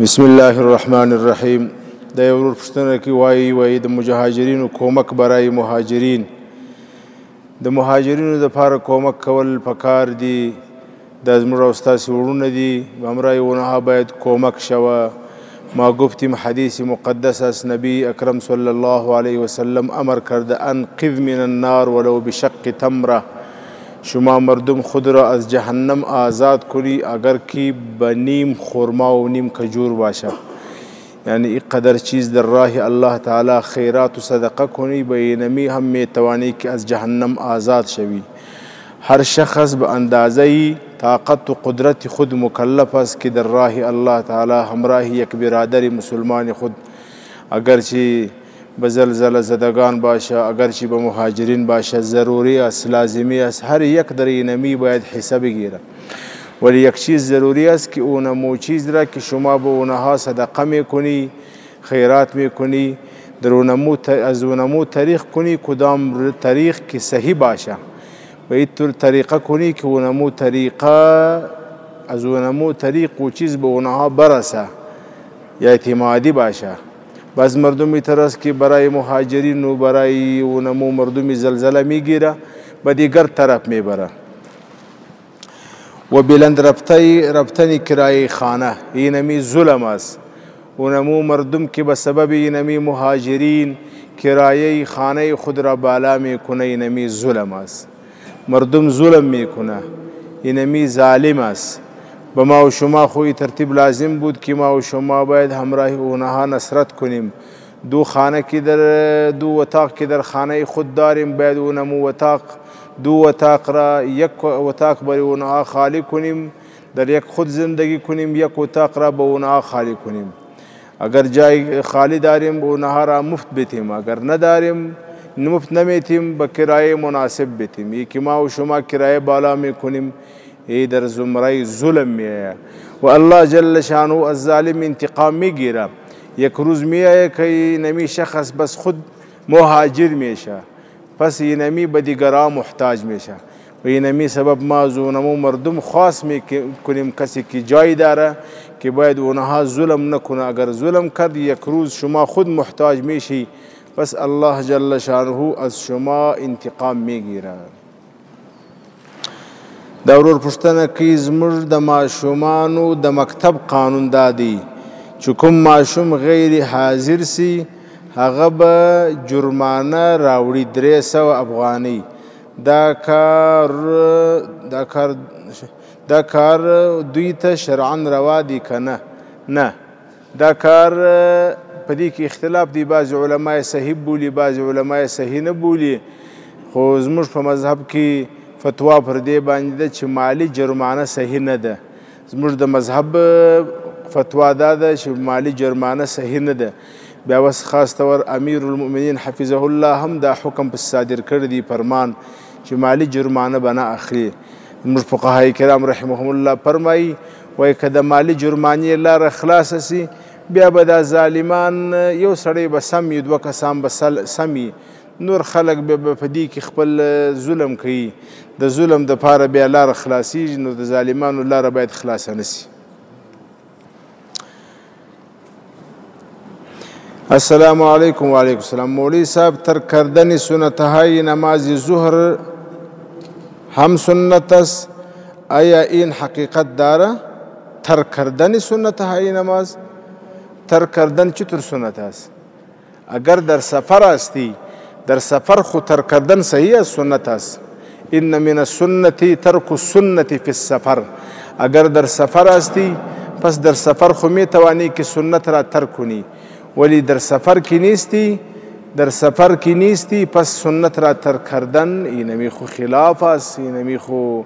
بسم الله الرحمن الرحیم. د یو ورور پوښتنه کې وایي د مهاجرینو کومک برای مهاجرین، د مهاجرینو دپاره کومک کول پکار دی. دا زموږ او ستاسې وروڼه دي، همراه اونها باید کومک شوه. ما گفتیم حدیث مقدس است، نبی اکرم صلی الله علیه وسلم امر کرده انقذ من النار ولو بشق تمره. شما مردم خود را از جهنم آزاد کنی اگر که به نیم خرما و نیم کجور باشه. یعنی اینقدر چیز در راه الله تعالی خیرات و صدقه کنی به اینمی هم میتوانی که از جهنم آزاد شوی. هر شخص به اندازه طاقت و قدرت خود مکلف است که در راه الله تعالی همراه یک برادر مسلمان خود، اگرچه به زلزله زدگان باشه، اگرچه به مهاجرین باشه، ضروری است، لازمی است، هر یک در اینمی باید حصه بگیره. ولی یک چیز ضروری است که اونمو چیز را که شما به اونها صدقه میکنی، خیرات میکنی، در اونمو از اونمو طریق کنی کدام طریق که صحیح باشه. به این طریقه کنی که اونمو طریقه از اونمو طریق و چیز به اونها برسه یا اعتمادی باشه. بعض مردم ترس که برای مهاجرین و برای اونمو مردم زلزله میگیره، به دیگر طرف میبره. و بلند رفتن کرایه خانه اینمی ظلم است. اونمو مردم که به سبب اینمی مهاجرین کرایه خانه خود را بالا میکنه، اینمی ظلم است. مردم ظلم میکنه، اینمی ظالم است. به ما و شما خوی ترتیب لازم بود که ما و شما باید همراه اونها نصرت کنیم. دو خانه که در دو اتاق که در خانه خود داریم، باید اونمو اتاق دو اتاق را یک اتاق برای اونها خالی کنیم، در یک خود زندگی کنیم، یک اتاق را به اونها خالی کنیم. اگر جای خالی داریم اونها را مفت بتیم، اگر نداریم مفت نمیتیم به کرایه مناسب بتیم. یکی ما و شما کرایه بالا میکنیم، ای در زمره ظلم میآید و الله جل شانه از ظالم انتقام میگیره. یک روز میآید که اینمی شخص بس خود مهاجر میشه، پس اینمی به دیگران محتاج میشه. و اینمی سبب ما از اونمو مردم خواست میکنیم کسی که جای داره که باید اونها ظلم نکنه. اگر ظلم کرد یک روز شما خود محتاج میشی، پس الله جل شانه از شما انتقام میگیره. دا ورور پوښتنه کوي زموږ د ماشومانو د مکتب قانون دا دی چې کوم ماشوم غیر حاضر سي هغه به جرمانه راوړي 300 افغانۍ. دا کار دوی ته شرعا روا دی که نه؟ نه، دا کار په دې کې اختلاف دی. بعضې علما یې صحیح بولي، بعضې علما یې صحیح نه بولي. خو زموږ په مذهب کې فتوا پر دې باندې ده چې مالي جرمانه صحیح نه ده. زموږ د مذهب فتوا دا ده چې مالي جرمانه صحیح نه ده. بیا اوس خاص طور امیر المؤمنین حفظه الله هم دا حکم پس صادر کړی دی، فرمان چې مالي جرمانه به نه اخلي. زموږ فقهای کرام رحمهم الله فرمایي، وایي که د مالي جرمانې لاره خلاصه سي بیا به دا ظالمان یو سړی به سم وي، دوه کسان به سم وي، نور خلک به په دې کې خپل ظلم کوي. د ظلم دپاره بیا لاره خلاصیږي، نو د ظالمانو لاره باید خلاصه نه سي. السلام علیکم. وعلیکم السلام. مولوی صاحب، ترک کردن سنتهای نماز ظهر هم سنت است، آیا این حقیقت داره؟ ترک کردن سنتهای نماز، ترک کردن چطور سنت است؟ اگر در سفر هستی، در سفر خو ترک کردن صحیح است، سنت است. ان من السنة ترک السنة فی السفر. اگر در سفر هستی پس در سفر خو میتوانی که سنت را ترک کنی، ولی در سفر کې نیستی، در سفر کې نیستی پس سنت را ترک کردن اینمی خو خلاف است. اینمی خو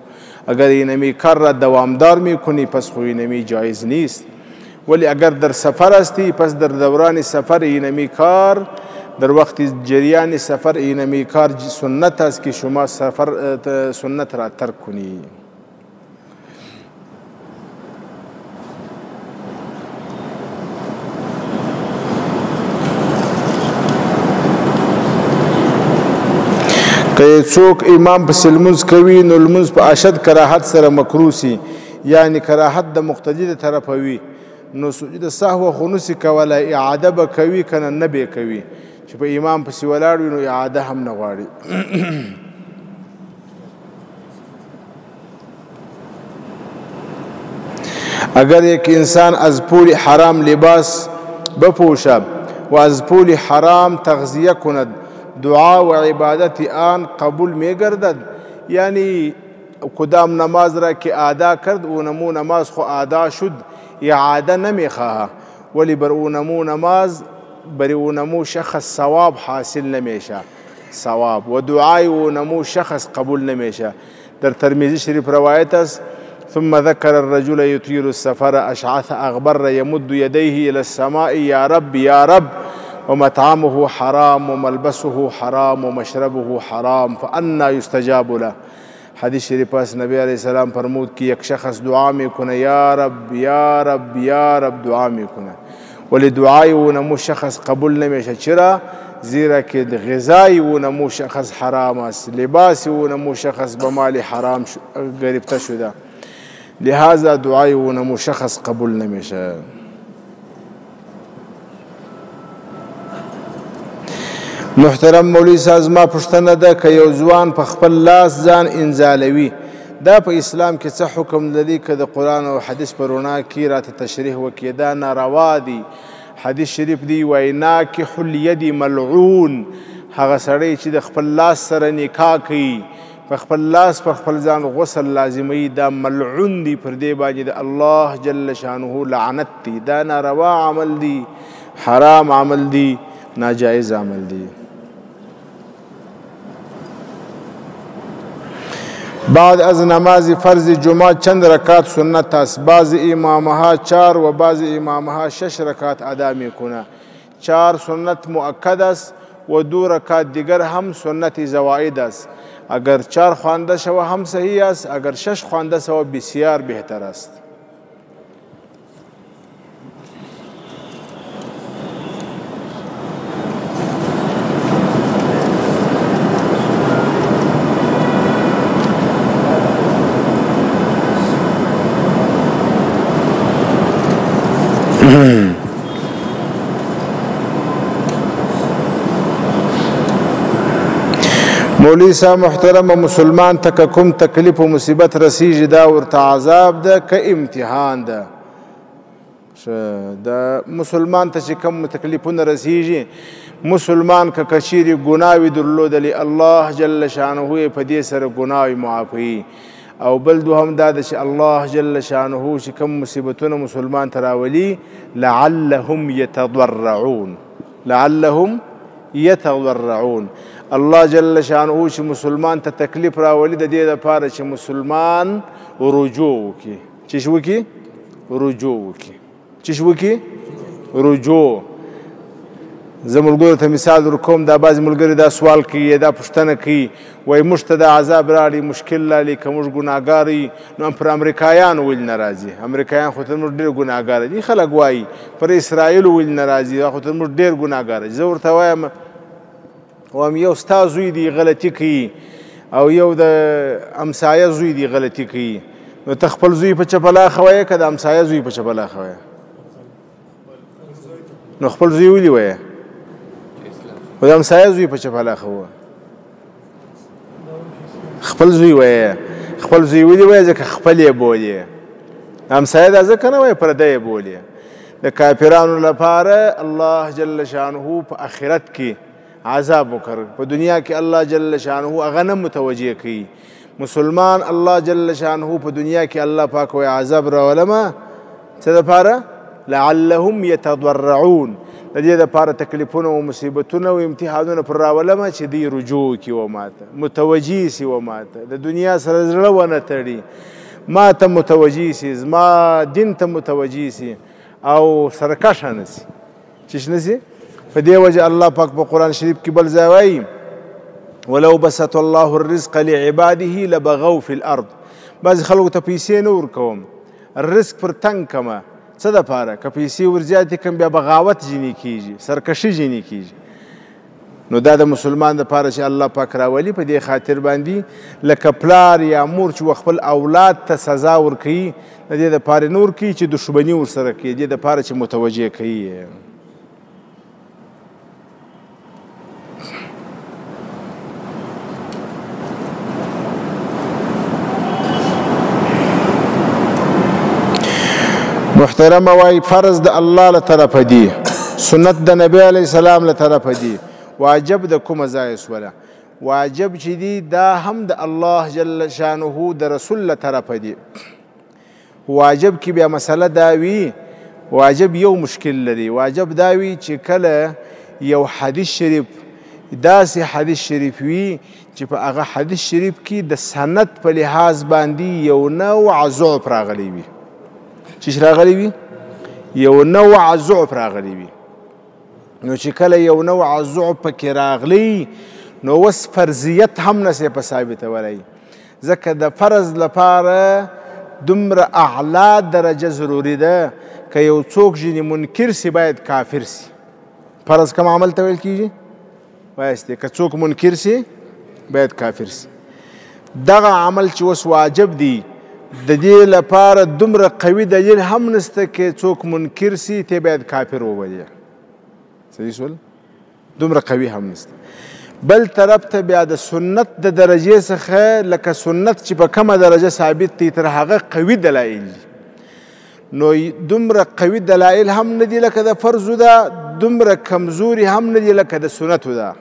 اگر اینمی کار را دوامدار میکنی پس خو اینمی جایز نیست. ولی اگر در سفر هستی پس در دوران سفر اینمی کار، در وقت جریان سفر اینمی کار سنت است که شما سفر سنت را ترک کنی. که څوک امام پسې لمونځ کوي نو لمونځ په اشد کراهت سره مکروه سي، یعنی کراهت د مقتدي د طرفه وي. نو سجود سهو خو نسي کولای، اعاده به کوي که نه، نه به کوي. چې په امام پسې ولاړ وي نو اعاده هم نه غواړي. اگر یک انسان از پول حرام لباس بپوشد و از پول حرام تغذیه کند، دعا و عبادت آن قبول میگردد؟ یعنی کدام نماز را که ادا کرد اونمو نماز خو ادا شد، اعاده نمیخواه، ولی بر اونمو نماز بر اونمو شخص ثواب حاصل نمیشه، ثواب و دعای اونمو شخص قبول نمیشه. در ترمذی شریف روایت است: ثم ذكر الرجل يطيل السفر أشعث أغبر يمد يديه إلى السماء يا رب يا رب، ومطعمه حرام وملبسه حرام ومشربه حرام، فأنا يستجاب له. حدیث شریف است نبی علیه السلام فرمود که یک شخص دعا میکنه یا رب یا رب یا رب دعا میکنه، ولی دعای اونمو شخص قبول نمیشه. چرا؟ زیرا که غذای اونمو شخص حرام است، لباس اونمو شخص به مال حرام گرفته شده، لہذا دعای اونمو شخص قبول نمیشه. محترم مولوی صاحب، زما پوښتنه ده که یو ځوان په خپل لاس ځان انزالوي، دا په اسلام کې څه حکم لري؟ که د قرآن او حدیث په رڼا کې راته تشریح وکړي. دا ناروا دی. حدیث شریف دی وایي ناکح الید ملعون، هغه سړی چې د خپل لاس سره نکاح کوي، په خپل لاس پر خپل ځان غسل لازموي، دا ملعون دی، پر دې باندې د الله جل شانه لعنت دی. دا ناروا عمل دی، حرام عمل دی، ناجایز عمل دی. بعد از نماز فرض جمعه چند رکعت سنت است؟ بعض امامها 4 و بعض امامها 6 رکعت ادا میکنه. 4 سنت مؤکد است و 2 رکعت دیگر هم سنت زواید است. اگر 4 خوانده شوه هم صحیح است، اگر 6 خوانده شوه بسیار بهتر است. مولوی صاحب محترم، مسلمان ته که کوم تکلیف او مصیبت رسیږي دا ورته عذاب ده که امتحان ده؟ د مسلمان ته چې کوم تکلیفونه رسیږي، مسلمان که کچیرې ګناوې درلودلې الله جل شانه یې په دې سره ګناوې معافوي. او بل دوهم دا ده چې الله جل شانه چې کوم مصیبتونه مسلمان ته راولي لعلهم یتضرعون، لعلهم یتضرعون. الله جل شانه چې مسلمان ته تکلیف راولي د دې لپاره چې مسلمان رجوع وکړي. چې څه وکړي؟ رجوع وکړي. چې څه وکړي؟ رجوع. زه ملګرو ته مثال ورکوم، دا بعضې ملګري دا سوال کوي، دا پوښتنه کوي، وایي موږ ته دا عذاب راړي، مشکل راړي، که موږ ګناهګار یو نو پر امریکایانو ولې نه راځي؟ امریکایان خو تر موږ ډېر ګناهګار دي. خلک وایي پر اسرائیلو ولې نه راځي، دا خو تر موږ ډېر ګناهګار دي. زه ورته وایم، وایم یو ستا زوی دی غلطي کوي او یو د همسایه زوی دی غلطي کوي، نو ته خپل زوی په چپلاخه وایې که د همسایه زوی په چپلاخه وایې؟ نو خپل زوی ولې وایې؟ خو د همسایه زوی په چپلاخه وایه. خپل زوی وایې، خپل زوی ولې وایې؟ ځکه خپل یې بولې. همسایه دا ځکه نه وایې، پردی یې بولې. د کافرانو لپاره الله جل شانه په آخرت کې عذاب وکړ، په دنیا کې الله جل شانه هغه نه متوجه کوي. مسلمان الله جل شانه په دنیا کې الله پاک وایي عذاب راولمه څه دپاره؟ لعلهم یتضرعون، د دې دپاره تکلیفونه او مصیبتونه او امتحانونه پر راولمه چې دوی رجوع کړي و ماته، متوجه سي و ماته، د دنیا سره زړه ونه تړي، ماته متوجه سي، زما دین ته متوجه سي او سرکشه نه سي. چې نه سي؟ په دې وجه الله پاک په قرآن شریف کې بل ځای وایي ولو بسط الله الرزق لعباده لبغوا في الارض. بعضې خلکو ته پیسې نه ورکوم، رزق پر تنګ کمه، څه دپاره؟ که پیسې ورزیاتې کړم بیا بغاوت ځینې کېږي، سرکشي ځینې کېږي. نو دا د مسلمان دپاره چې الله پاک راولي په دې خاطر باندې لکه پلار یا مور چې خپل اولاد ته سزا ورکوي، د دې دپاره نه ورکوي چې دښمني ورسره کوي، د دې دپاره چې متوجه کوي. محترمه وایي فرض د الله له طرفه دی، سنت د نبی علیه السلام له طرفه دی، واجب د کومه ځایه سوله؟ واجب چې دی دا هم د الله جل شانه د رسول له طرفه دی. واجب کې بیا مسله دا وي، واجب یو مشکل لري. واجب دا وي چې کله یو حدیث شریف داسې حدیث شریف وي چې په هغه حدیث شریف کې د سند په لحاظ باندې یو نوع ضعف راغلی وي. چې راغلی وي؟ یو نوع ضعف راغلی وي. نو چې کله یو نوع ضعف پکې راغلی نو اوس فرضیت هم نسې په ثابتولی، ځکه د فرض لپاره دومره اعلی درجه ضروري ده که یو څوک ځینې منکر سي باید کافر سي. فرض کوم عمل ته ویل کېږي؟ وایاست که څوک منکر سي باید کافر سي. دغه عمل چې اوس واجب دی د دې لپاره دومره قوي دلیل هم نشته که څوک منکر سي ته باید کافر وبلې. صحیح سول؟ دومره قوي هم نشته. بل طرف ته بیا د سنت د درجې څخه لکه سنت چې په کومه درجه ثابت دی تر هغه قوي دلایل دي، نو دومره قوي دلایل هم نه دي لکه د فرضو ده، دومره کمزوري هم نه دي لکه د سنتو ده،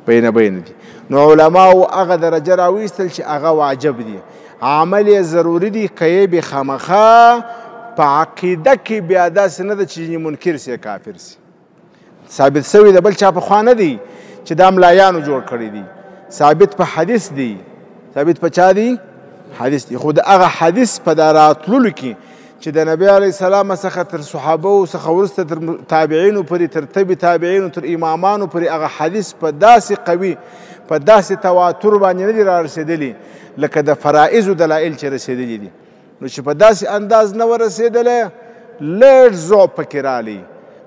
بینه بینه دي. نو علماو هغه درجه راویستل چې هغه واجب دي، عمل یې ضروري دی، که یې بې خامخا په عقیده کې بیا داسې نه ده چې منکر سي کافر سي. ثابت سوی د بل چا په خوا نه دی چې دا ملایانو جوړ کړی دی، ثابت په حدیث دی. ثابت په چا دی؟ حدیث دی. خو د هغه حدیث په دا راتللو کې چې د نبی علیه السلام څخه تر صحابو څخه وروسته تر تابعینو پورې، تر تبع تابعینو، تر امامانو پورې هغه حدیث په داسې قوي په داسې تواتر باندې نه دی رارسېدلی لکه د فرائضو دلایل چې رسېدلي دي. نو چې په داسې انداز نه ورسېدلی لږ ضعف پکې رالی،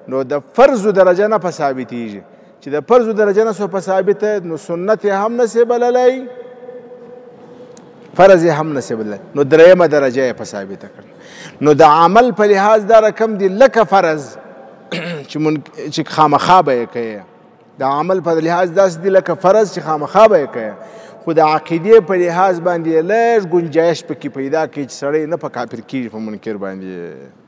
نو د فرضو درجه نه په ثابتېږي. چې د فرضو درجه نه سو په ثابته نو سنت یې هم نسې بللی، فرض یې هم نسې بللی، نو درېیمه درجه یې په ثابته کړه. نو د عمل په لحاظ دا رقم دی لکه فرض چې خامخا به یې کوې، د عمل په لحاظ داسې دی لکه فرض چې خامخا به یې کوې، خو د عقیدې په لحاظ باندې لږ ګنجایش پکې پیدا کوي چې سړی نه په کافر کېږي په منکر باندې.